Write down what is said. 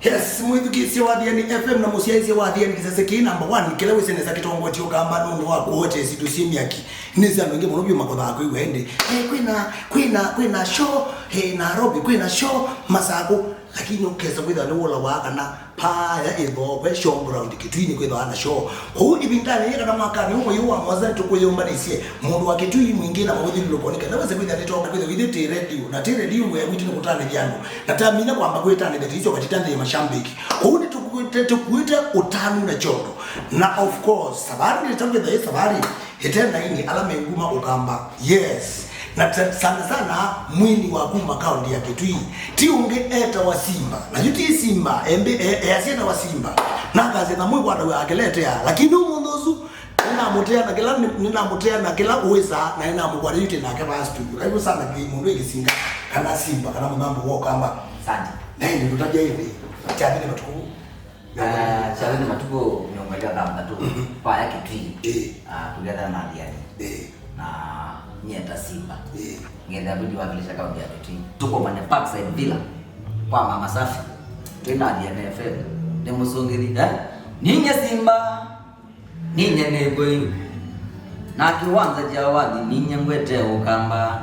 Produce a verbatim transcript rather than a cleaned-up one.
Yes, mwĩthukĩĩsya wa Thiani F M na mũsyaĩĩsya wa Thiani kĩsese kĩĩ namba one, kĩla wĩsĩ nesa kĩtongoetye Ũkamba nũndũ wa kũotea syĩndũ syĩ myaki. Nĩsĩ andũ aingĩ mũno vyũ makothaa kwĩw'a ĩndĩ, eh, kwĩna, kwĩna, kwĩna show, eh, Nairobi, kwĩna show Masakũ, lakini ũkesa kwĩthĩwa nĩwũlawa kana paya ĩthokwe showground Kĩtui nĩkwĩthĩwa na show. Kwoou ĩvindanĩ yĩĩ kana mwakanĩ ũmwe yĩu wa mũonza nĩtũkwĩyũmbanĩsye mũndũ wa Kĩtui mwingĩ na maũthyũlũlũko nĩ kana wĩse kwĩthĩa nĩtoka kwĩthĩa ithyĩ tĩ redio, na tĩ redio wĩa witũ nĩ kũtanĩthya andũ. Na tamina kwamba kwĩtanĩthya tĩisyoka titanthĩe mashambiki. Kwoou nĩtũkuĩte, tũkuĩte ũtanu na kyondo. Na of course, savarĩ nĩtakwĩthĩa ĩ savarĩ ĩte na aini ala menguma Ũkamba. Yes. Na ta- sana sana mwini wa kuma kaunti ya Kĩtui. Ti ũngĩ etawa Simba. Na yu ti Simba, embe e- easya etawa Simba. Na akasya na mwĩkwata wĩ akeletea. Lakini ũmũnthĩ ũsu nĩnamũtea na kĩla nĩ- nĩnamũtea na kĩla ũĩsaa na nĩnamũkwata yu tĩ nake vaa studio. Kaivu sana kĩ mũndũ ĩkĩsinga kana Simba kana mũthambo wa Ũkamba. Asante. Na ĩndĩ tũtavya ĩndĩ. Kyavĩte matukũ. Ah, kyavĩte matukũ mĩongo ĩlĩ na thanthatũ, mhm, paya Kĩtui. Ĩĩ. Ah, tũkethana na Thiani. Ĩĩ. Na nyie ta Simba. Ĩĩ. Ngethĩa tũthiwakilisha kaunti ya Kĩtui. Tũkomane Parkside Villa kwa Mama Safi. Twĩ na Thiani F M. Nĩ mũsũngĩthi, eh? Ninye Simba. Ninye nĩ kwĩ na kĩwanza kya wathi, ninye ngwete Ũkamba.